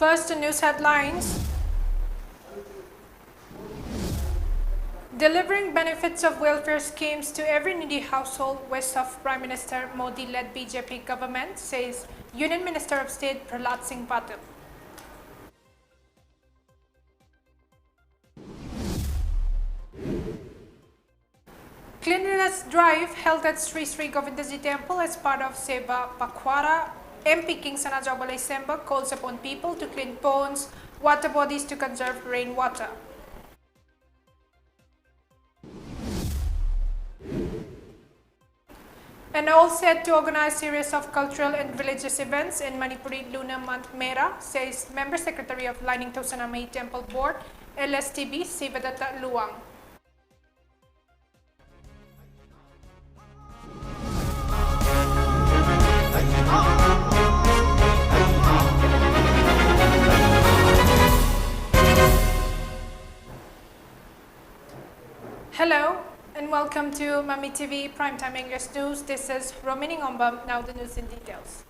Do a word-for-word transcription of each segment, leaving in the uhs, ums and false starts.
First, the news headlines. Delivering benefits of welfare schemes to every needy household, wish of Prime Minister Modi-led B J P government, says Union Minister of State Prahlad Singh Patil. Cleanliness drive held at Sri Sri Govindaji Temple as part of Seva Pakhwara. M P Khingsana Jawba Leisemba calls upon people to clean ponds, water bodies to conserve rainwater. And all set to organize series of cultural and religious events in Manipuri Lunar Month Mela, says Member Secretary of Lainithou Sanamei Temple Board, L S T B, Sivadatta Luang. Hello and welcome to Mami T V Primetime English News. This is Romini Ngombam. Now the news in details.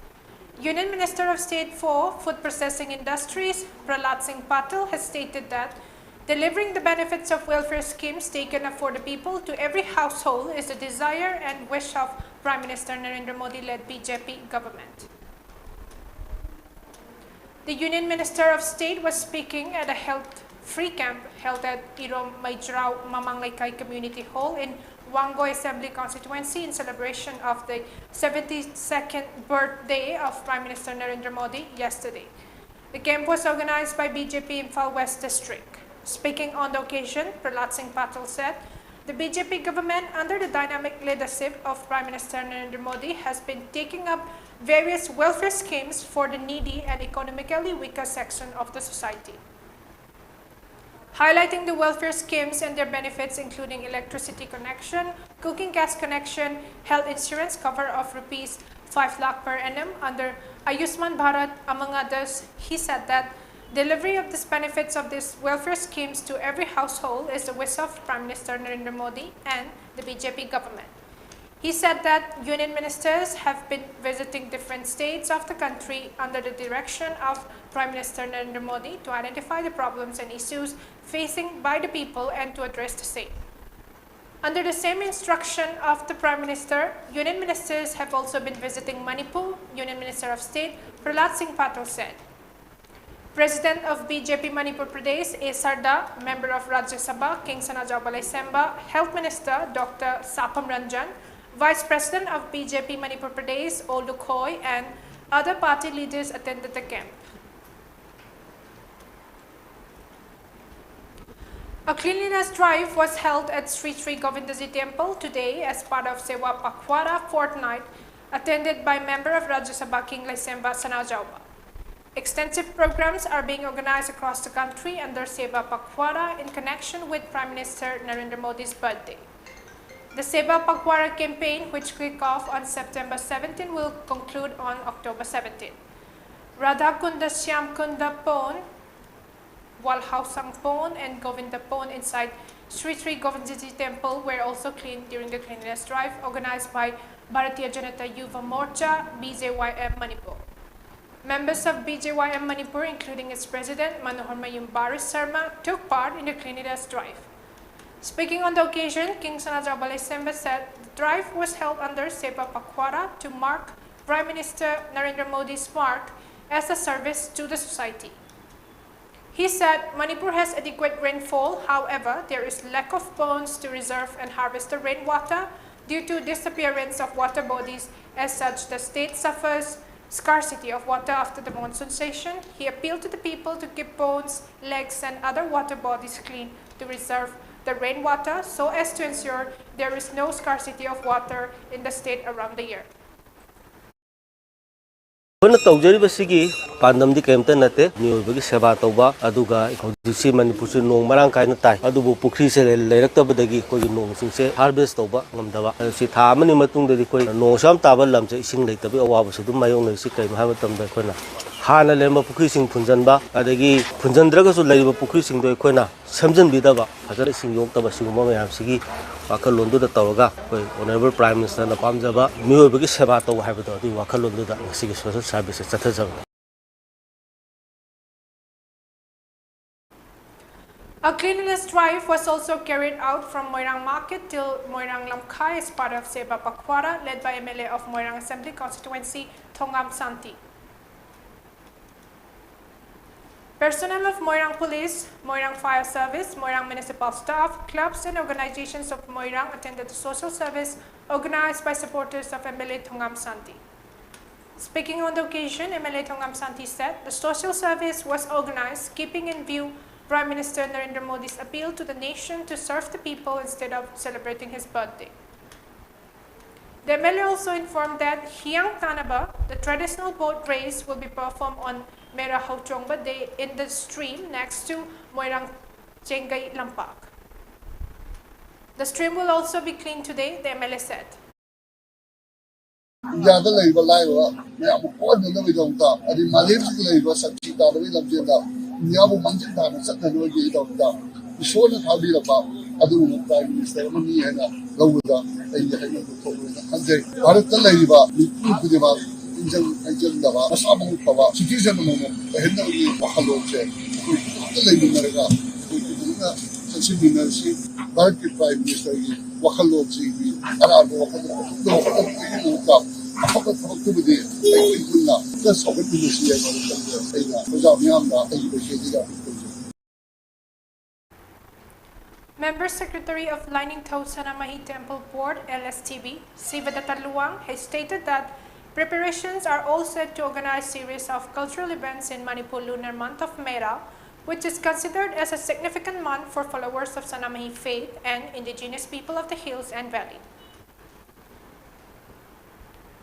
Union Minister of State for Food Processing Industries, Prahlad Singh Patil, has stated that delivering the benefits of welfare schemes taken up for the people to every household is the desire and wish of Prime Minister Narendra Modi-led B J P government. The Union Minister of State was speaking at a health free camp held at Irom Maijrao Mamang Leikai Community Hall in Wangoi Assembly Constituency in celebration of the seventy-second birthday of Prime Minister Narendra Modi yesterday. The camp was organized by B J P Imphal West District. Speaking on the occasion, Prahlad Singh Patil said the B J P government, under the dynamic leadership of Prime Minister Narendra Modi, has been taking up various welfare schemes for the needy and economically weaker section of the society. Highlighting the welfare schemes and their benefits, including electricity connection, cooking gas connection, health insurance cover of rupees five lakh per annum under Ayushman Bharat, among others, he said that delivery of these benefits of these welfare schemes to every household is the wish of Prime Minister Narendra Modi and the B J P government. He said that union ministers have been visiting different states of the country under the direction of Prime Minister Narendra Modi to identify the problems and issues facing by the people and to address the same. Under the same instruction of the Prime Minister, union ministers have also been visiting Manipur, Union Minister of State Prahlad Singh Patil said. President of B J P Manipur Pradesh, A Sarda, Member of Rajya Sabha, King Sanajaoba Leisemba, Health Minister, Doctor Sapham Ranjan, Vice President of B J P Manipur Pradesh, O Lukhoi, and other party leaders attended the camp. A cleanliness drive was held at Sri Sri Govindaji Temple today as part of Seva Pakhwara fortnight, attended by member of Rajya Sabha King Leisemba Sanajaoba. Extensive programs are being organized across the country under Seva Pakhwara in connection with Prime Minister Narendra Modi's birthday. The Seva Pakhwara campaign, which kick off on September seventeen, will conclude on October seventeen. Radhakunda, Shyamkunda Pon, Walhausang Pon, and Govinda Pon inside Sri Sri Govindaji Temple were also cleaned during the cleanliness drive organized by Bharatiya Janata Yuva Morcha, B J Y M Manipur. Members of B J Y M Manipur, including its president Manohar Mayum Baris Sharma, took part in the cleanliness drive. Speaking on the occasion, King Sanajaoba Leisemba said the drive was held under Seva Pakhwara to mark Prime Minister Narendra Modi's mark as a service to the society. He said Manipur has adequate rainfall, however, there is lack of ponds to reserve and harvest the rainwater due to disappearance of water bodies. As such, the state suffers scarcity of water after the monsoon session. He appealed to the people to keep ponds, lakes, and other water bodies clean to reserve the rainwater so as to ensure there is no scarcity of water in the state around the year. ꯑꯩꯈꯣꯏꯅ ꯇꯧꯖꯔꯤꯕꯁꯤꯒꯤ ꯄꯥꯟꯗꯝꯗꯤ ꯀꯔꯤꯝꯇ ꯅꯠꯇꯦ, ꯃꯤꯑꯣꯏꯕꯒꯤ ꯁꯦꯕꯥ ꯇꯧꯕ꯫ ꯑꯗꯨꯒ ꯍꯧꯖꯤꯛꯁꯤ ꯃꯅꯤꯄꯨꯔꯁꯤ ꯅꯣꯡ ꯃꯔꯥꯡ ꯀꯥꯏꯅ ꯇꯥꯏ, ꯑꯗꯨꯕꯨ ꯄꯨꯈ꯭ꯔꯤꯁꯦ ꯂꯩꯔꯛꯇꯕꯗꯒꯤ ꯑꯩꯈꯣꯏꯒꯤ ꯅꯣꯡꯁꯤꯡꯁꯦ harvest ꯇꯧꯕ ꯉꯝꯗꯕ꯫ ꯁꯤ ꯊꯥ ꯑꯃꯅꯤ ꯃꯇꯨꯡꯗꯗꯤ ꯑꯩꯈꯣꯏ ꯅꯣꯡꯁꯨ ꯌꯥꯝ ꯇꯥꯕ ꯂꯝꯁꯦ ꯏꯁꯤꯡ ꯂꯩꯇꯕꯒꯤ ꯑꯋꯥꯕꯁꯨ ꯑꯗꯨꯝ ꯃꯥꯌꯣꯛꯅꯔꯤꯁꯤ꯫ ꯀꯔꯤꯒꯤꯅꯣ ꯍꯥꯏꯕ ꯃꯇꯝꯗ ꯑꯩꯈꯣꯏꯅ ꯍꯥꯟꯅ ꯂꯩꯔꯝꯕ ꯄꯨꯈ꯭ꯔꯤꯁꯤꯡ ꯐꯨꯟꯖꯟꯕ, ꯑꯗꯒꯤ ꯐꯨꯟꯖꯟꯗ꯭ꯔꯒꯁꯨ ꯂꯩꯔꯤꯕ ꯄꯨꯈ꯭ꯔꯤꯁꯤꯡꯗꯣ ꯑꯩꯈꯣꯏꯅ ꯁꯦꯝꯖꯤꯟꯕꯤꯗꯕ, ꯐꯖꯅ ꯏꯁꯤꯡ ꯌꯣꯛꯇꯕ, ꯁꯤꯒꯨꯝꯕ ꯃꯌꯥꯝꯁꯤꯒꯤ ꯋꯥꯈꯜꯂꯣꯟꯗꯨꯗ ꯇꯧꯔꯒ ꯑꯩꯈꯣꯏ Honourable Prime Ministerꯅ ꯄꯥꯝꯖꯕ ꯃꯤꯑꯣꯏꯕꯒꯤ ꯁꯦꯕꯥ ꯇꯧ ꯍꯥꯏꯕꯗꯣ, ꯑꯗꯨꯒꯤ ꯋꯥꯈꯜꯂꯣꯟꯗꯨꯗ ꯉꯁꯤꯒꯤ social serviceꯁꯦ ꯆꯠꯊꯖꯕꯅꯤ꯫ A cleanliness drive was also carried out from Moirang Market till Moirang Lamkhai as part of Seba Pakhwara, led by M L A of Moirang Assembly Constituency, Thongam Santi. Personnel of Moirang Police, Moirang Fire Service, Moirang Municipal Staff, clubs and organizations of Moirang attended the social service organized by supporters of M L A Thongam Santi. Speaking on the occasion, M L A Thongam Santi said the social service was organized keeping in view Prime Minister Narendra Modi's appeal to the nation to serve the people instead of celebrating his birthday. The M L A also informed that Hiang Tanaba, the traditional boat race, will be performed on Mera Hauchongba Day in the stream next to Moirang Chengai Lampak. The stream will also be cleaned today, the M L A said. ꯏꯟꯗꯤꯌꯥꯗ ꯂꯩꯔꯤꯕ ꯂꯥꯏꯔꯕ ꯃꯌꯥꯝꯕꯨ ꯀꯣꯟꯅꯅꯕꯒꯤꯗꯃꯛꯇ, ꯑꯗꯩ ꯃꯥꯂꯦꯝꯁꯤꯗ ꯂꯩꯔꯤꯕ ꯁꯛꯇꯤ ꯇꯥꯟꯅꯕꯒꯤ ꯂꯝꯖꯦꯜꯗ ꯏꯟꯗꯤꯌꯥꯕꯨ ꯃꯥꯡꯖꯤꯜ ꯊꯥꯅ ꯆꯠꯅꯅꯕꯒꯤꯗꯃꯛꯇ ꯏꯁꯣꯔꯅ ꯊꯥꯕꯤꯔꯕ ꯑꯗꯨꯒꯨꯝꯕ Prime Minister ꯑꯃꯅꯤ ꯍꯥꯏꯅ ꯂꯧꯕꯗ ꯑꯩꯒꯤ ꯍꯩꯅꯕ ꯊꯣꯛꯂꯣꯏꯅ ꯈꯟꯖꯩ꯫ ꯚꯥꯔꯠꯇ ꯂꯩꯔꯤꯕ ꯃꯤꯄꯨꯝ ꯈꯨꯗꯤꯡꯃꯛ ꯏꯟꯖꯪ ꯍꯩꯖꯟꯗꯕ, ꯃꯁꯥ ꯃꯎ ꯐꯕ citizen ꯑꯃꯃꯝ ꯑꯣꯏꯍꯟꯅꯕꯒꯤ ꯋꯥꯈꯜꯂꯣꯟꯁꯦ ꯑꯩꯈꯣꯏ ꯄꯨꯟꯅ ꯂꯩꯃꯤꯟꯅꯔꯒ ꯑꯩꯈꯣꯏ ꯄꯨꯟꯅ ꯆꯪꯁꯤꯟꯃꯤꯟꯅꯔꯁꯤ꯫ ꯚꯥꯔꯠꯀꯤ Prime Ministerꯒꯤ ꯋꯥꯈꯜꯂꯣꯟꯁꯤꯒꯤ ꯑꯔꯥꯟꯕ ꯋꯥꯈꯜꯂꯣꯟ ꯑꯐꯕ ꯋꯥꯈꯜꯂꯣꯟ ꯄꯨꯅꯕꯒꯤꯗꯃꯛꯇ ꯑꯐꯕ ꯊꯕꯛꯇꯨꯕꯨꯗꯤ ꯑꯩꯈꯣꯏ ꯄꯨꯟꯅ ꯈꯔ ꯆꯥꯎꯈꯠꯃꯤꯟꯅꯁꯤ ꯍꯥꯏꯕ ꯋꯥꯈꯜꯗ ꯑꯩꯅ ꯄ꯭ꯔꯖꯥ ꯃꯤꯌꯥꯝꯗ ꯑꯩꯒꯤ ꯃꯥꯏꯀꯩꯗꯒꯤ ꯑꯄꯤꯜ ꯇꯧꯖꯔꯤ꯫ Member Secretary of Lainingthou Sanamahi Temple Board, L S T B, Sivadatta Luwang, has stated that preparations are all set to organize series of cultural events in Manipur lunar month of Mera, which is considered as a significant month for followers of Sanamahi faith and indigenous people of the hills and valley.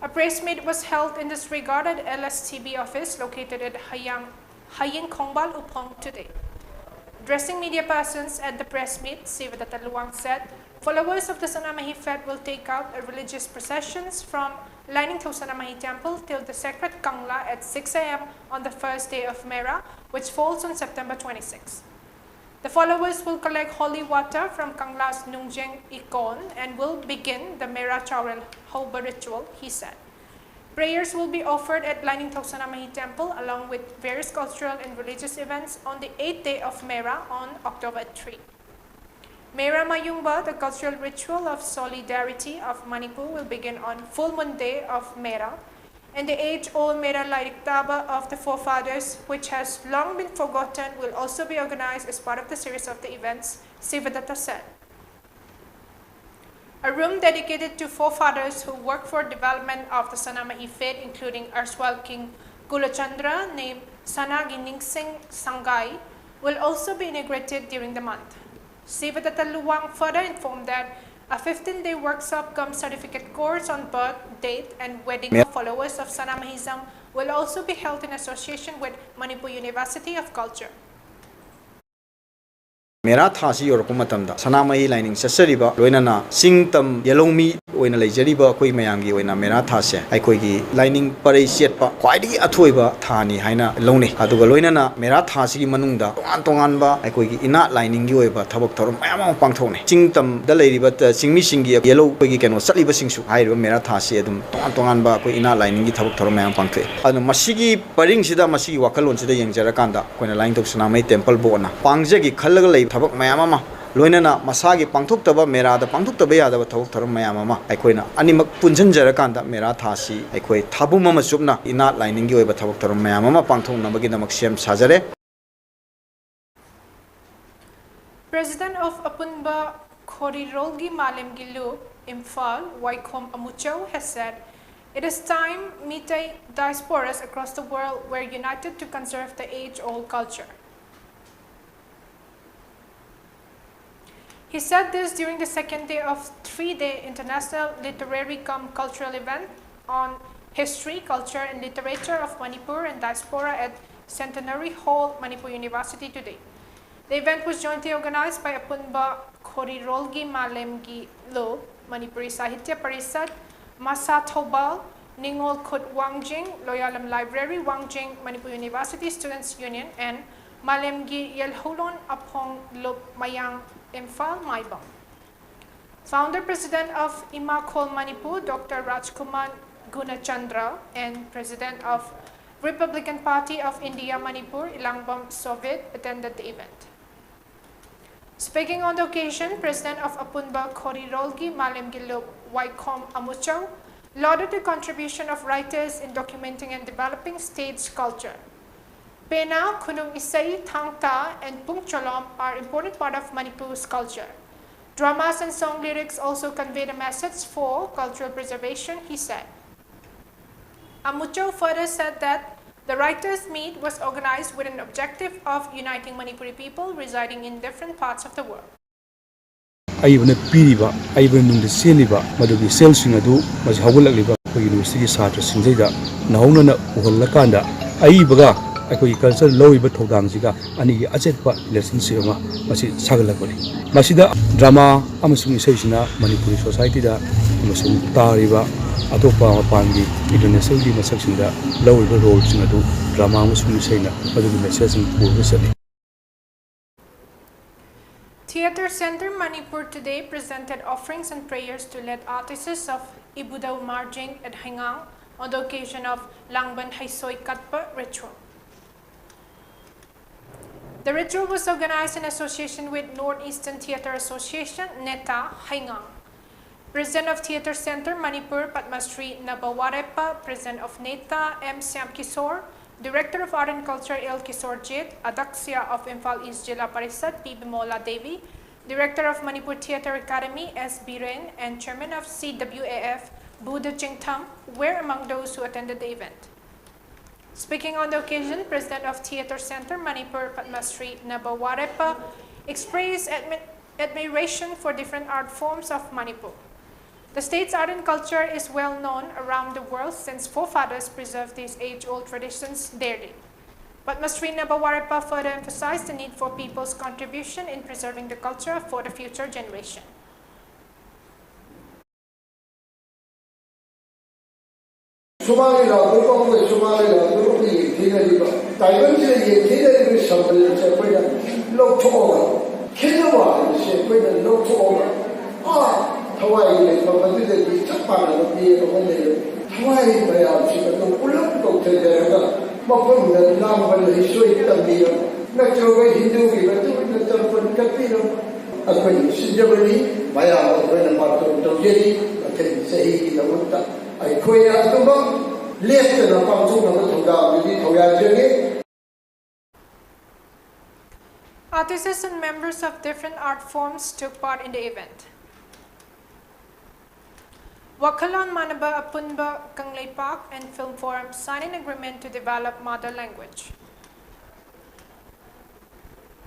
A press meet was held in this regard at L S T B office located at Hayang, Haying Khongbal Uphong today. Addressing media persons at the press meet, Sivadatta Luwang said followers of the Sanamahi faith will take out a religious processions from Lainingthou Sanamahi Temple till the sacred Kangla at six a m on the first day of Mera, which falls on September twenty-six. The followers will collect holy water from Kangla's Nungjeng Ikon and will begin the Mera Chaurel Houba ritual, he said. Prayers will be offered at Lainingthou Sanamahi Temple along with various cultural and religious events on the eighth day of Mera on October three. Mera Mayungba, the cultural ritual of solidarity of Manipur, will begin on full moon day of Mera, and the age-old Mera Lairiktaba of the forefathers, which has long been forgotten, will also be organized as part of the series of the events, Sivadatta said. A room dedicated to forefathers who worked for development of the Sanamahi faith, including erstwhile King Kulachandra, named Sanagi Ningsing Sangai, will also be inaugurated during the month. Sivadatta Luwang further informed that a fifteen-day workshop cum certificate course on birth, date, and wedding of followers of Sanamahism will also be held in association with Manipur University of Culture. ꯃꯦꯔꯥ ꯊꯥꯁꯤ ꯌꯧꯔꯛꯄ ꯃꯇꯝꯗ ꯁꯅꯥꯃꯍꯤ ꯂꯥꯏꯅꯤꯡ ꯆꯠꯆꯔꯤꯕ, ꯂꯣꯏꯅꯅ ꯆꯤꯡ ꯇꯝ ꯌꯦꯜꯍꯧꯃꯤ ꯑꯣꯏꯅ ꯂꯩꯖꯔꯤꯕ ꯑꯩꯈꯣꯏ ꯃꯌꯥꯝꯒꯤ ꯑꯣꯏꯅ ꯃꯦꯔꯥ ꯊꯥꯁꯦ ꯑꯩꯈꯣꯏꯒꯤ ꯂꯥꯏꯅꯤꯡ ꯄꯔꯩ ꯆꯦꯠꯄ ꯈ꯭ꯋꯥꯏꯗꯒꯤ ꯑꯊꯣꯏꯕ ꯊꯥꯅꯤ ꯍꯥꯏꯅ ꯂꯧꯅꯩ꯫ ꯑꯗꯨꯒ ꯂꯣꯏꯅꯅ ꯃꯦꯔꯥ ꯊꯥꯁꯤꯒꯤ ꯃꯅꯨꯡꯗ ꯇꯣꯉꯥꯟ ꯇꯣꯉꯥꯟꯕ ꯑꯩꯈꯣꯏꯒꯤ ꯏꯅꯥꯠ ꯂꯥꯏꯅꯤꯡꯒꯤ ꯑꯣꯏꯕ ꯊꯕꯛ ꯊꯧꯔꯝ ꯃꯌꯥꯝ ꯑꯃ ꯄꯥꯡꯊꯣꯛꯅꯩ꯫ ꯆꯤꯡ ꯇꯝꯗ ꯂꯩꯔꯤꯕ ꯆꯤꯡꯃꯤꯁꯤꯡꯒꯤ ꯌꯦꯜꯍꯧ ꯑꯩꯈꯣꯏꯒꯤ ꯀꯩꯅꯣ ꯆꯠꯂꯤꯕꯁꯤꯡꯁꯨ ꯍꯥꯏꯔꯤꯕ ꯃꯦꯔꯥ ꯊꯥꯁꯤ ꯑꯗꯨꯝ ꯇꯣꯉꯥꯟ ꯇꯣꯉꯥꯟꯕ ꯑꯩꯈꯣꯏ ꯏꯅꯥꯠ ꯂꯥꯏꯅꯤꯡꯒꯤ ꯊꯕꯛ ꯊꯧꯔꯝ ꯃꯌꯥꯝ ꯄꯥꯡꯊꯣꯛꯏ꯫ ꯑꯗꯨꯅ ꯃꯁꯤꯒꯤ ꯄꯔꯤꯡꯁꯤꯗ, ꯃꯁꯤꯒꯤ ꯋꯥꯈꯜꯂꯣꯟꯁꯤꯗ ꯌꯦꯡꯖꯔꯀꯥꯟꯗ ꯑꯩꯈꯣꯏꯅ ꯂꯥꯏꯅꯤꯡꯊꯧ ꯁꯅꯥꯃꯍꯤ ꯇꯦꯝꯄꯜ ꯕꯣꯔꯗꯅ ꯄꯥꯡꯖꯒꯦ ꯈꯜꯂꯒ ꯂꯩꯕ ꯊꯕꯛ ꯃꯌꯥꯝ ꯑꯃ, ꯂꯣꯏꯅꯅ ꯃꯁꯥꯒꯤ ꯄꯥꯡꯊꯣꯛꯇꯕ, ꯃꯦꯔꯥꯗ ꯄꯥꯡꯊꯣꯛꯇꯕ ꯌꯥꯗꯕ ꯊꯕꯛ ꯊꯧꯔꯝ ꯃꯌꯥꯝ ꯑꯃ ꯑꯩꯈꯣꯏꯅ ꯑꯅꯤꯃꯛ ꯄꯨꯟꯁꯤꯟꯖꯔꯀꯥꯟꯗ ꯃꯦꯔꯥ ꯊꯥꯁꯤ ꯑꯩꯈꯣꯏ ꯊꯥꯕꯨꯝ ꯑꯃ ꯆꯨꯞꯅ ꯏꯅꯥꯠ ꯂꯥꯏꯅꯤꯡꯒꯤ ꯑꯣꯏꯕ ꯊꯕꯛ ꯊꯧꯔꯝ ꯃꯌꯥꯝ ꯑꯃ ꯄꯥꯡꯊꯣꯛꯅꯕꯒꯤꯗꯃꯛ ꯁꯦꯝ ꯁꯥꯖꯔꯦ꯫ President of Apunba Khorirolgi Malemgi Lup, Imphal, Waikhom Amuchou has said, it is time Meitei diasporas across the world were united to conserve the age-old culture. He said this during the second day of three-day international literary cum cultural event on history, culture and literature of Manipur and diaspora at Centenary Hall, Manipur University today. The event was jointly organized by Apunba Khorirolgi Malemgi Lup, Manipuri Sahitya Parishad, Masa Thoubal, Ningol Khut Wangjing, Loyalam Library Wangjing, Manipur University Students Union, and Malemgi Yelhoulon Aphong Lup Mayang, Imphal, Maibang. Founder President of Imakhol Manipur, Doctor Rajkumar Gunachandra, and President of Republican Party of India Manipur, Elangbam Soviet, attended the event. Speaking on the occasion, President of Apunba Khorirolgi Malemgilup Waikhom Amuchau lauded the contribution of writers in documenting and developing state's culture. Pena, Khunung Isei, Thangta, and Pung Cholom are important part of Manipur's culture. Dramas and song lyrics also convey the message for cultural preservation, he said. Amuchau further said that the writers' meet was organized with an objective of uniting Manipuri people residing in different parts of the world. ꯑꯏꯕꯅ ꯄꯤꯔꯤꯕ, ꯑꯏꯕꯅ ꯅꯨꯡꯗ ꯆꯦꯜꯂꯤꯕ ꯃꯗꯨꯒꯤ ꯁꯦꯜꯁꯤꯡ ꯑꯗꯨ ꯃꯁꯤ ꯍꯧꯒꯠꯂꯛꯂꯤꯕ ꯑꯩꯈꯣꯏ ꯌꯨꯅꯤꯚꯔꯁꯤꯇꯤꯒꯤ ꯁꯥꯇ꯭ꯔꯁꯤꯡꯁꯤꯗ ꯅꯧꯍꯧꯅꯅ ꯎꯍꯜꯂꯀꯥꯟꯗ ꯑꯏꯕꯒ ꯑꯩꯈꯣꯏꯒꯤ ꯀꯜꯆꯔ ꯂꯧꯔꯤꯕ ꯊꯧꯗꯥꯡꯁꯤꯒ ꯑꯅꯤꯒꯤ ꯑꯆꯦꯠꯄ ꯔꯤꯂꯦꯁꯟꯁꯤꯞ ꯑꯃ ꯃꯁꯤ ꯁꯥꯒꯠꯂꯛꯄꯅꯤ꯫ ꯃꯁꯤꯗ ꯗ꯭ꯔꯃꯥ ꯑꯃꯁꯨꯡ ꯏꯁꯩꯁꯤꯅ ꯃꯅꯤꯄꯨꯔꯤ ꯁꯣꯁꯥꯏꯇꯤꯗ ꯑꯃꯁꯨꯡ ꯇꯥꯔꯤꯕ ꯑꯇꯣꯞꯄ ꯃꯄꯥꯟꯒꯤ ꯏꯟꯇꯔꯅꯦꯁꯅꯦꯜꯒꯤ ꯃꯁꯛꯁꯤꯡꯗ ꯂꯧꯔꯤꯕ ꯔꯣꯜꯁꯤꯡ ꯑꯗꯨ ꯗ꯭ꯔꯃꯥ ꯑꯃꯁꯨꯡ ꯏꯁꯩꯅ ꯃꯗꯨꯒꯤ ꯃꯦꯁꯦꯖꯁꯤꯡ ꯄꯨꯔꯒ ꯆꯠꯂꯤ꯫ Theatre Centre Manipur today presented offerings and prayers to late artists of Ibudau Marjing at Haingang on the occasion of Langban Haisoi Katpa ritual. The ritual was organized in association with Northeastern Theatre Association, NETA, Haingang. President of Theatre Centre Manipur, Padma Shri Nabawarepa, President of NETA, M Shyam Kishore, Director of Art and Culture, L Kishore Jit, Adakshya of Imphal East Jilla Parishad, P Bimola Devi, Director of Manipur Theatre Academy, S Biren, and Chairman of C W A F, Buddha Chingtham, were among those who attended the event. Speaking on the occasion, President of Theatre Centre Manipur, Padma Shri Nabawarepa, expressed admi- admiration for different art forms of Manipur. The state's art and culture is well known around the world since forefathers preserved these age-old traditions dearly. Padma Shri Nabawarepa further emphasized the need for people's contribution in preserving the culture for the future generation. ꯁꯨꯃꯥꯡ ꯂꯤꯂꯥ ꯄꯨꯝꯕ ꯑꯩꯈꯣꯏ ꯁꯨꯃꯥꯡ ꯂꯤꯂꯥ ꯄꯨꯝꯕ ꯑꯩꯈꯣꯏ ꯌꯦꯡꯊꯤꯅꯔꯤꯕ, ꯇꯥꯏꯕꯪꯁꯤꯗ ꯌꯦꯡꯊꯤꯅꯔꯤꯕ ꯁꯝꯕꯜ ꯑꯁꯦ ꯑꯩꯈꯣꯏꯅ ꯂꯧꯊꯣꯛꯑꯒ, ꯈꯦꯠꯅꯕ ꯍꯥꯏꯕꯁꯦ ꯑꯩꯈꯣꯏꯅ ꯂꯧꯊꯣꯛꯑꯒ, ꯑꯥ ꯊꯋꯥꯏꯒꯤ ꯂꯩꯐꯝ ꯑꯗꯨꯗꯗꯤ ꯆꯞ ꯃꯥꯟꯅꯕ ꯃꯤ ꯑꯃ ꯂꯩꯔꯝꯃꯤ꯫ ꯊꯋꯥꯏ ꯃꯌꯥꯝꯁꯤꯡ ꯑꯗꯨ ꯄꯨꯂꯞ ꯀꯧꯊꯖꯔꯒ ꯃꯐꯝꯗ ꯂꯥꯡꯕ ꯂꯩꯁꯣꯏ ꯇꯝꯕꯤꯔꯝꯃꯤ, ꯅꯠꯇ꯭ꯔꯒ ꯍꯤꯟꯗꯨꯒꯤ ꯃꯇꯨꯡ ꯏꯟꯅ ꯇꯔꯄꯟ ꯀꯠꯄꯤꯔꯝꯃꯤ꯫ ꯑꯩꯈꯣꯏꯅ ꯁꯤꯟꯖꯕꯅꯤ, ꯃꯌꯥꯝ ꯑꯩꯈꯣꯏꯅ ꯕꯥꯔꯇꯣꯟ ꯇꯧꯖꯔꯤ꯫ ꯃꯊꯪꯒꯤ ꯆꯍꯤꯒꯤꯗꯃꯛꯇ ꯑꯩꯈꯣꯏꯅ ꯑꯗꯨꯃꯛ ꯂꯦꯞꯇꯅ ꯄꯥꯡꯊꯣꯛꯅꯕ ꯊꯧꯗꯥꯡꯗꯨꯗꯤ ꯊꯧꯌꯥꯖꯒꯦ꯫ Artists and members of different art forms took part in the event. ꯋꯥꯈꯜꯂꯣꯟ ꯃꯥꯟꯅꯕ ꯑꯄꯨꯟꯕ Kangleipak and Film Forum sign an agreement to develop mother language.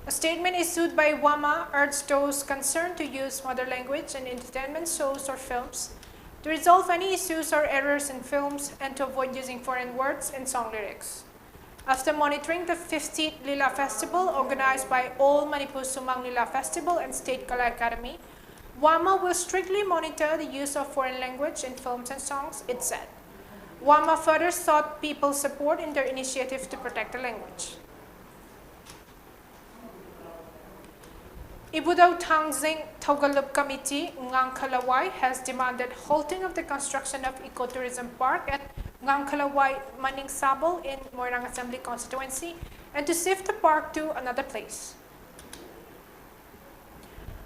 A statement issued by WAMA urged those concerned to use mother language in entertainment shows or films, to resolve any issues or errors in films, and to avoid using foreign words in song lyrics. After monitoring the fiftieth Lila Festival, organized by All Manipur Sumang Lila Festival and State Kala Academy, WAMA will strictly monitor the use of foreign language in films and songs, it said. WAMA further sought people's support in their initiative to protect the language. Ibudao Thangjing Thogalup Committee, Ngangkha Lawai, has demanded halting of the construction of Ecotourism Park at Ngangkha Lawai Maning Sabal in Moirang Assembly Constituency and to shift the park to another place.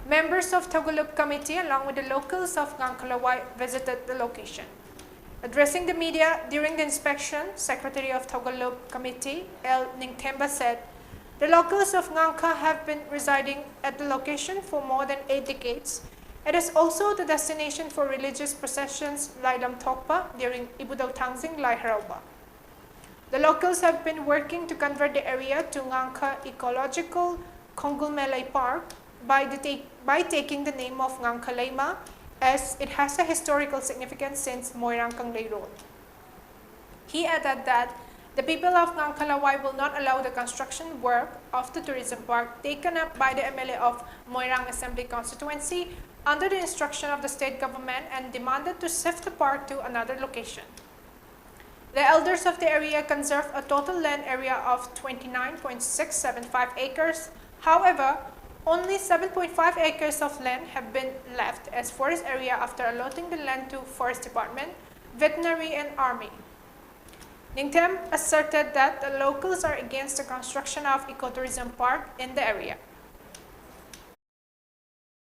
Members of Thogalup Committee along with the locals of Ngangkha Lawai visited the location. Addressing the media during the inspection, Secretary of Thogalup Committee, L Ningthemba, said the locals of Ngangkha have been residing at the location for more than eight decades. It is also the destination for religious processions, Lailam Thokpa, during Ibudao Thangjing Lai Harauba. The locals have been working to convert the area to Ngangkha Ecological Khongulmelai Park by, the take, by taking the name of Ngangkha Leima, as it has a historical significance since Moirang Kanglei Road. He added that the people of Ngangkha Lawai will not allow the construction work of the tourism park taken up by the M L A of Moirang Assembly Constituency under the instruction of the state government and demanded to shift the park to another location. The elders of the area conserve a total land area of twenty-nine point six seven five acres. However, only seven point five acres of land have been left as forest area after allotting the land to Forest Department, Veterinary and Army. Ningthem asserted that the locals are against the construction of ecotourism park in the area.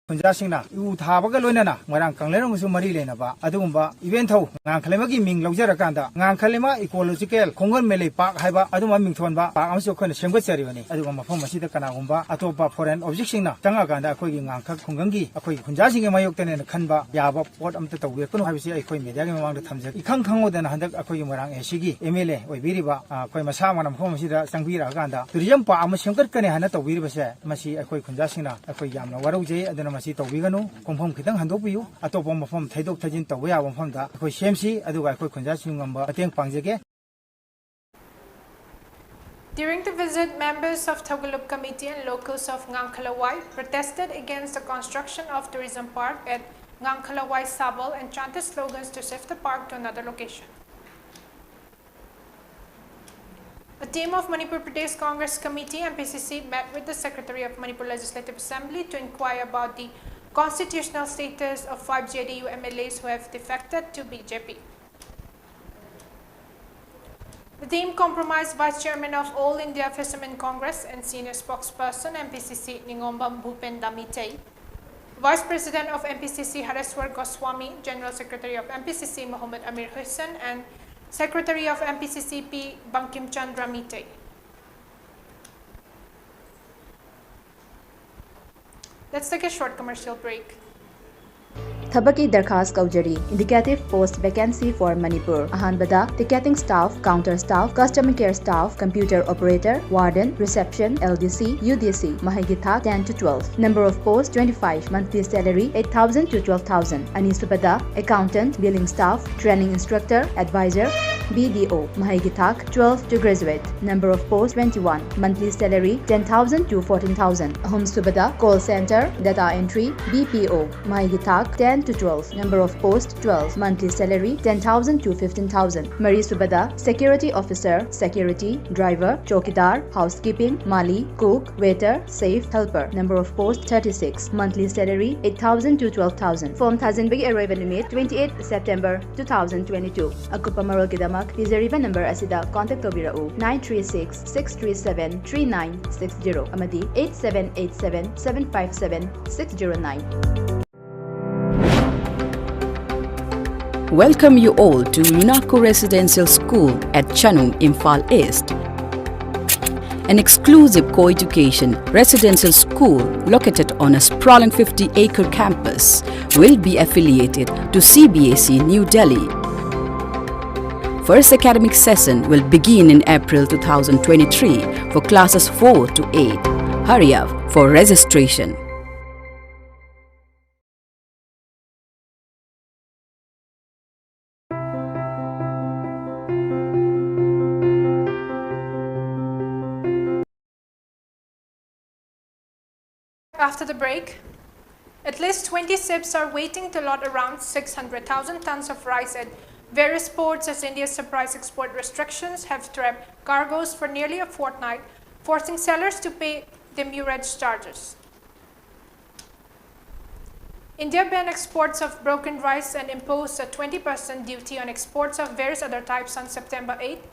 ꯈꯨꯟꯖꯥꯁꯤꯡꯅ ꯎ ꯊꯥꯕꯒ ꯂꯣꯏꯅꯅ ꯃꯣꯏꯔꯥꯡ ꯀꯪꯂꯩꯔꯣꯡꯒꯁꯨ ꯃꯔꯤ ꯂꯩꯅꯕ ꯑꯗꯨꯒꯨꯝꯕ event ꯊꯧ ꯉꯥꯡꯈꯂꯩꯃꯒꯤ ꯃꯤꯡ ꯂꯧꯖꯔꯀꯥꯟꯗ ꯉꯥꯡꯈꯂꯩꯃ ecological ꯈꯣꯡꯒꯟ ꯃꯦꯂꯩ park ꯍꯥꯏꯕ ꯑꯗꯨꯝꯕ ꯃꯤꯡꯊꯣꯟꯕ park ꯑꯃꯁꯨ ꯑꯩꯈꯣꯏꯅ ꯁꯦꯝꯒꯠꯆꯔꯤꯕꯅꯤ꯫ ꯑꯗꯨꯒ ꯃꯐꯝ ꯑꯁꯤꯗ ꯀꯅꯥꯒꯨꯝꯕ ꯑꯇꯣꯞꯄ ꯐꯣꯔꯦꯟ ꯑꯣꯕꯖꯦꯛꯁꯤꯡꯅ ꯆꯪꯉꯀꯥꯟꯗ ꯑꯩꯈꯣꯏꯒꯤ ꯉꯥꯡꯈ ꯈꯨꯡꯒꯪꯒꯤ ꯑꯩꯈꯣꯏꯒꯤ ꯈꯨꯟꯖꯥꯁꯤꯡꯒꯤ ꯃꯥꯌꯣꯛꯇꯅꯦꯅ ꯈꯟꯕ ꯌꯥꯕ ꯄꯣꯠ ꯑꯝꯇ ꯇꯧꯕꯤꯔꯛꯀꯅꯨ ꯍꯥꯏꯕꯁꯤ ꯑꯩꯈꯣꯏ ꯃꯦꯗꯤꯌꯥꯒꯤ ꯃꯃꯥꯡꯗ ꯊꯝꯖꯒꯦ꯫ ꯏꯈꯪ ꯈꯪꯍꯧꯗꯅ ꯍꯟꯗꯛ ꯑꯩꯈꯣꯏꯒꯤ ꯃꯣꯏꯔꯥꯡ ꯑꯦ ꯁꯤꯒꯤ ꯑꯦꯝ ꯑꯦꯜ ꯑꯦ ꯑꯣꯏꯕꯤꯔꯤꯕ ꯑꯩꯈꯣꯏ ꯃꯁꯥꯃꯛꯅ ꯃꯐꯝ ꯑꯁꯤꯗ ꯆꯪꯕꯤꯔꯛꯑꯀꯥꯟꯗ ꯇꯨꯔꯤꯖꯝ ꯄꯥꯔꯛ ꯑꯃ ꯁꯦꯝꯒꯠꯀꯅꯤ ꯍꯥꯏꯅ ꯇꯧꯕꯤꯔꯤꯕꯁꯦ ꯃꯁꯤ ꯑꯩꯈꯣꯏ ꯈꯨꯟꯖꯥꯁꯤꯡꯅ ꯑꯩꯈꯣꯏ ꯌꯥꯝꯅ ꯋꯥꯔꯧꯖꯩ꯫ ꯑꯗꯨꯅ ꯃꯁꯤ ꯇꯧꯕꯤꯒꯅꯨ꯫ ꯈꯣꯡꯐꯝ ꯈꯤꯇꯪ ꯍꯟꯗꯣꯛꯄꯤꯌꯨ꯫ ꯑꯇꯣꯞꯄ ꯃꯐꯝ ꯊꯩꯗꯣꯛ ꯊꯩꯖꯤꯟ ꯇꯧꯕ ꯌꯥꯕ ꯃꯐꯝꯗ ꯑꯩꯈꯣꯏ ꯁꯦꯝꯁꯤ꯫ ꯑꯗꯨꯒ ꯑꯩꯈꯣꯏ ꯈꯨꯟꯖꯥꯁꯤꯡ ꯉꯝꯕ ꯃꯇꯦꯡ ꯄꯥꯡꯖꯒꯦ꯫ During the visit, members of Thaugalup Committee and locals of Ngangkhalawai protested against the construction of tourism park at Ngangkhalawai Sabal and chanted slogans to shift the park to another location. A team of Manipur Pradesh Congress Committee, M P C C, met with the Secretary of Manipur Legislative Assembly to inquire about the constitutional status of five J D U M L As who have defected to B J P. The team comprised Vice Chairman of All India Fishermen Congress and Senior Spokesperson M P C C Ningombam Bhupen Damitei, Vice President of M P C C Hareswar Goswami, General Secretary of M P C C Mohammad Amir Hussain, and Secretary of M P C C P Bankim Chandra Mitei. Let's take a short commercial break. ꯊꯕꯛꯀꯤ ꯗꯔꯈꯥꯁ ꯀꯧꯖꯔꯤ꯫ Indicative post vacancy for Manipur. ꯑꯍꯥꯟꯕꯗ, ticketing staff, counter staff, customer care staff, computer operator, warden, reception, L D C, U D C, ꯃꯍꯩꯒꯤ ꯊꯥꯛ ten to twelve. Number of post twenty-five. Monthly salary eight thousand to twelve thousand. ꯑꯅꯤꯁꯨꯕꯗ, accountant, billing staff, training instructor, advisor, B D O, ꯃꯍꯩꯒꯤ ꯊꯥꯛ twelve to graduate, number of post twenty-one, monthly salary ten thousand to fourteen thousand꯫ ꯑꯍꯨꯝꯁꯨꯕꯗ call center, data entry, B P O, ꯃꯍꯩꯒꯤ ꯊꯥꯛ ten to twelve, number of post twelve, monthly salary ten thousand to fifteen thousand꯫ ꯃꯔꯤꯁꯨꯕꯗ security officer, security, driver, chowkidar, housekeeping, mali, cook, waiter, safe, helper, number of post thirty-six, monthly salary eight thousand to twelve thousand꯫ Form ꯊꯥꯖꯤꯟꯕꯒꯤ ꯑꯔꯣꯏꯕ ꯅꯨꯃꯤꯠ twenty-eight September two thousand twenty-two꯫ ꯑꯀꯨꯞꯄ ꯃꯔꯣꯜꯒꯤꯗꯃꯛ ꯄꯤꯖꯔꯤꯕ number ꯑꯁꯤꯗ contact ꯇꯧꯕꯤꯔꯛꯎ, nine three six, six three seven, three nine six zero ꯑꯃꯗꯤ eight seven eight seven, seven five seven, six zero nine꯫ Welcome you all to Minako Residential School at Chanung, Imphal East. An exclusive co-education residential school located on a sprawling fifty-acre campus will be affiliated to C B S E New Delhi. First academic session will begin in April two thousand twenty-three for classes four to eight. Hurry up for registration. After the break, at least twenty ships are waiting to load around six hundred thousand tons of rice at various ports as India's surprise export restrictions have trapped cargoes for nearly a fortnight, forcing sellers to pay demurrage charges. India banned exports of broken rice and imposed a twenty percent duty on exports of various other types on September eighth,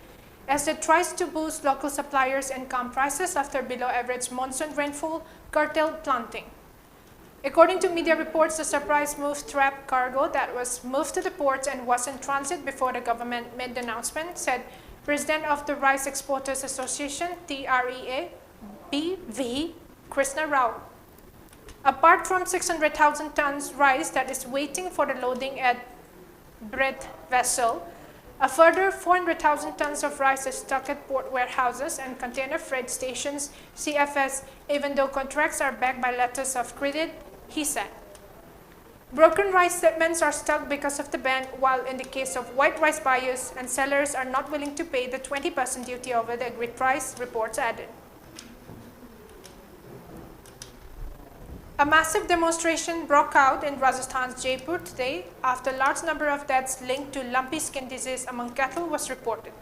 as it tries to boost local suppliers and calm prices after below average monsoon rainfall curtailed planting. According to media reports, the surprise move trapped cargo that was moved to the ports and was in transit before the government made the announcement, said President of the Rice Exporters Association, T R E A, B V Krishna Rao. Apart from six hundred thousand tons rice that is waiting for the loading at Bread vessel, a further four hundred thousand tons of rice is stuck at port warehouses and container freight stations, C F S, even though contracts are backed by letters of credit, he said. Broken rice shipments are stuck because of the ban, while in the case of white rice buyers and sellers are not willing to pay the twenty percent duty over the agreed price, reports added. A massive demonstration broke out in Rajasthan's Jaipur today after large number of deaths linked to lumpy skin disease among cattle was reported.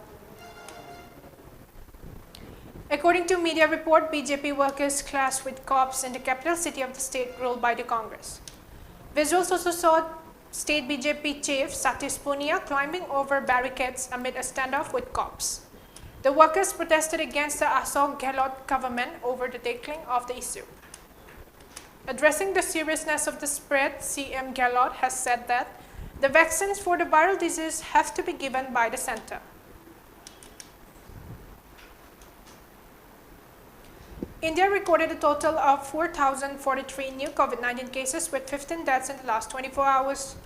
According to media report, B J P workers clashed with cops in the capital city of the state ruled by the Congress. Visuals also saw state B J P chief Satish Punia climbing over barricades amid a standoff with cops. The workers protested against the Ashok Gehlot government over the tackling of the issue. Addressing the seriousness of the spread, C M Gehlot has said that the vaccines for the viral disease have to be given by the center. India recorded a total of four thousand forty-three new COVID nineteen cases with fifteen deaths in the last twenty-four hours.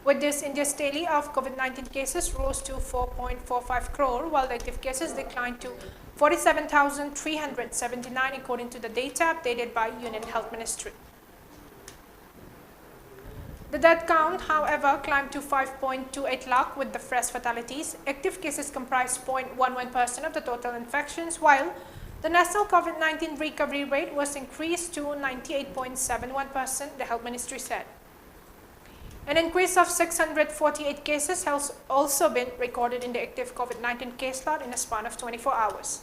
With this, India's tally of COVID nineteen cases rose to four point four five crore, while the active cases declined to forty-seven thousand three hundred seventy-nine, according to the data updated by Union Health Ministry. The death count, however, climbed to five point two eight lakh, with the fresh fatalities. Active cases comprise zero point one one percent of the total infections, while the national COVID nineteen recovery rate was increased to ninety-eight point seven one percent, the health ministry said. An increase of six hundred forty-eight cases has also been recorded in the active COVID nineteen caseload in a span of twenty-four hours.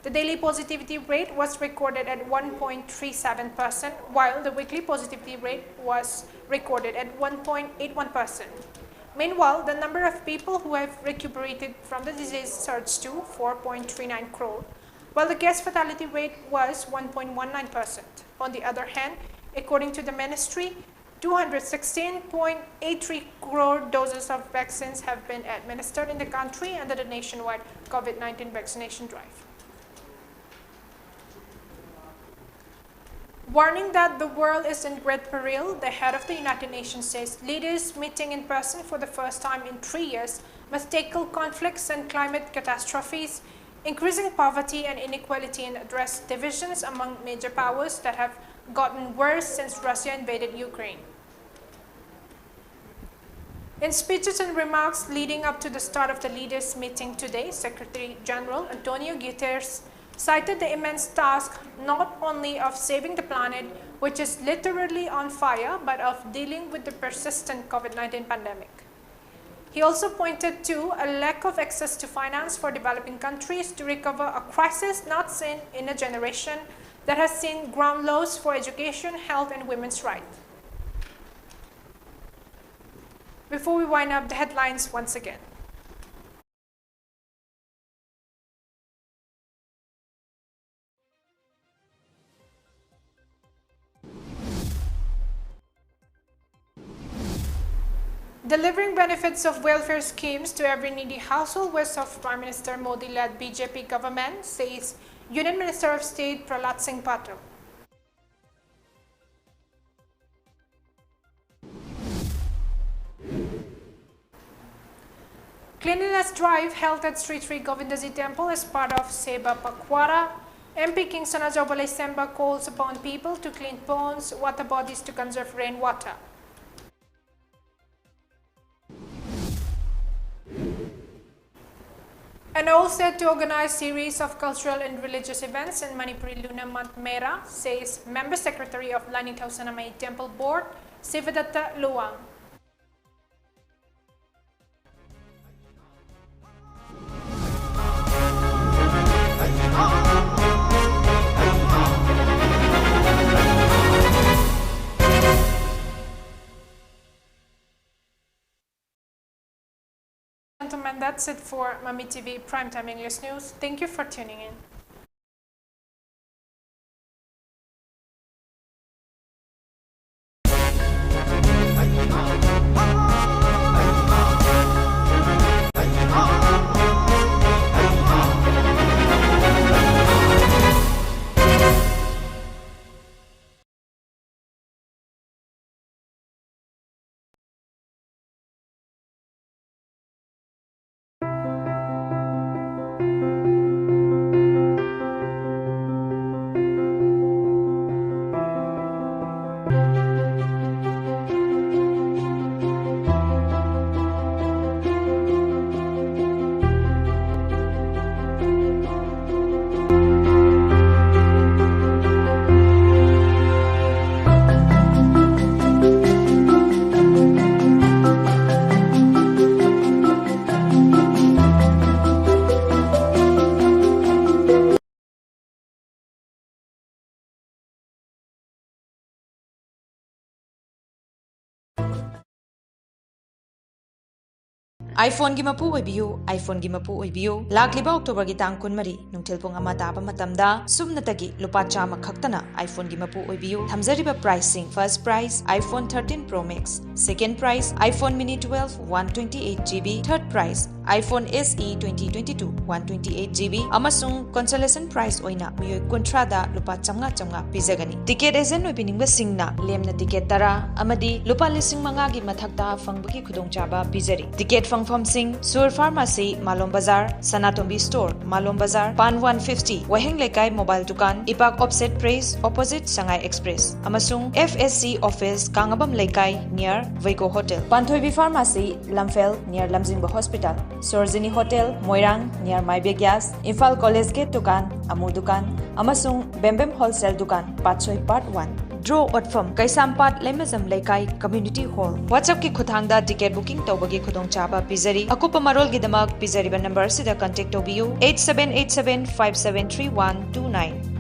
The daily positivity rate was recorded at one point three seven percent, while the weekly positivity rate was recorded at one point eight one percent. Meanwhile, the number of people who have recuperated from the disease surged to four point three nine crore, while the case fatality rate was one point one nine percent. On the other hand, according to the ministry, two hundred sixteen point eight three crore doses of vaccines have been administered in the country under the nationwide COVID nineteen vaccination drive. Warning that the world is in great peril, the head of the United Nations says leaders meeting in person for the first time in three years must tackle conflicts and climate catastrophes, increasing poverty and inequality, and address divisions among major powers that have gotten worse since Russia invaded Ukraine. In speeches and remarks leading up to the start of the leaders' meeting today, Secretary General Antonio Guterres cited the immense task not only of saving the planet, which is literally on fire, but of dealing with the persistent COVID nineteen pandemic. He also pointed to a lack of access to finance for developing countries to recover, a crisis not seen in a generation that has seen ground laws for education, health, and women's rights. Before we wind up, the headlines once again. Delivering benefits of welfare schemes to every needy household west of Prime Minister Modi-led B J P government, says Union Minister of State Prahlad Singh Patil. Cleanliness drive held at Sri Sri Govindaji Temple as part of Seva Pakhwada. M P Kingsona Joba Leisemba calls upon people to clean ponds, water bodies to conserve rainwater. And all set to organize series of cultural and religious events in Manipuri Lunar Month Mera, says Member Secretary of Lanithau Sanamei Temple Board, Sivadatta Luang. Gentlemen, that's it for Mami T V Primetime English News. Thank you for tuning in. iPhoneꯒꯤ ꯃꯄꯨ ꯑꯣꯏꯕꯤꯌꯨ, iPhoneꯒꯤ ꯃꯄꯨ ꯑꯣꯏꯕꯤꯌꯨ꯫ ꯂꯥꯛꯂꯤꯕ Octoberꯒꯤ ꯇꯥꯡ ꯀꯨꯟꯃꯔꯤ, ꯅꯨꯡꯊꯤꯜ ꯄꯨꯡ ꯑꯃ ꯇꯥꯕ ꯃꯇꯝꯗ ꯁꯨꯞꯅꯇꯒꯤ ꯂꯨꯄꯥ ꯆꯥꯝꯃ ꯈꯛꯇꯅ iPhoneꯒꯤ ꯃꯄꯨ ꯑꯣꯏꯕꯤꯌꯨ꯫ ꯊꯝꯖꯔꯤꯕ priceꯁꯤꯡ: first prize iPhone thirteen Pro Max, second prize iPhone Mini twelve one twenty eight GB, third prize iPhone SE twenty twenty-two one twenty eight GB, ꯑꯃꯁꯨꯡ consolation prize ꯑꯣꯏꯅ ꯃꯤꯑꯣꯏ ꯀꯨꯟꯊ꯭ꯔꯥꯗ ꯂꯨꯄꯥ ꯆꯥꯝꯃꯉꯥ ꯆꯥꯝꯃꯉꯥ ꯄꯤꯖꯒꯅꯤ꯫ Ticket agent ꯑꯣꯏꯕꯤꯅꯤꯡꯕꯁꯤꯡꯅ ꯂꯦꯝꯅ ticket ꯇꯔꯥ ꯑꯃꯗꯤ ꯂꯨꯄꯥ ꯂꯤꯁꯤꯡ ꯃꯉꯥꯒꯤ ꯃꯊꯛꯇ ꯐꯪꯕꯒꯤ ꯈꯨꯗꯣꯡꯆꯥꯕ ꯄꯤꯖꯔꯤ꯫ Ticket ꯐꯪꯐꯝꯁꯤꯡ: ꯁꯨꯔ Pharmacy, ꯃꯥꯂꯣꯝ ꯕꯖꯥꯔ, ꯁꯅꯥꯇꯣꯝꯕꯤ Store, ꯃꯥꯂꯣꯝ ꯕꯖꯥꯔ, ꯄꯥꯟ one fifty, ꯋꯥꯍꯦꯡ ꯂꯩꯀꯥꯏ mobile ꯗꯨꯀꯥꯟ, ꯏꯄꯥꯛ offset press opposite ꯁꯉꯥꯏ Express, ꯑꯃꯁꯨꯡ FSC office, ꯀꯥꯡꯉꯕꯝ ꯂꯩꯀꯥꯏ near ꯋꯩꯒꯣ Hotel, ꯄꯥꯟꯊꯣꯏꯕꯤ Pharmacy, ꯂꯝꯐꯦꯜ near ꯂꯝꯖꯤꯡꯕ Hospital, ꯁꯣꯔꯖꯤꯅꯤ Hotel, ꯃꯣꯏꯔꯥꯡ near ꯃꯥꯏꯕꯦ Gas, Imphal College Gate ꯗꯨꯀꯥꯟ, ꯑꯃꯨ ꯗꯨꯀꯥꯟ, ꯑꯃꯁꯨꯡ ꯕꯦꯝꯕꯦꯝ Wholesale ꯗꯨꯀꯥꯟ, ꯄꯥꯠꯁꯣꯏ Part one꯫ Draw ꯑꯣꯠꯐꯝ: ꯀꯩꯁꯥꯝꯄꯥꯠ ꯂꯩꯃꯖꯝ ꯂꯩꯀꯥꯏ Community Hall꯫ WhatsAppꯀꯤ ꯈꯨꯠꯊꯥꯡꯗ ticket booking ꯇꯧꯕꯒꯤ ꯈꯨꯗꯣꯡꯆꯥꯕ ꯄꯤꯖꯔꯤ꯫ ꯑꯀꯨꯞꯄ ꯃꯔꯣꯜꯒꯤꯗꯃꯛ ꯄꯤꯖꯔꯤꯕ number ꯑꯁꯤꯗ contact ꯇꯧꯕꯤꯌꯨ: eight seven eight seven five seven three one two nine꯫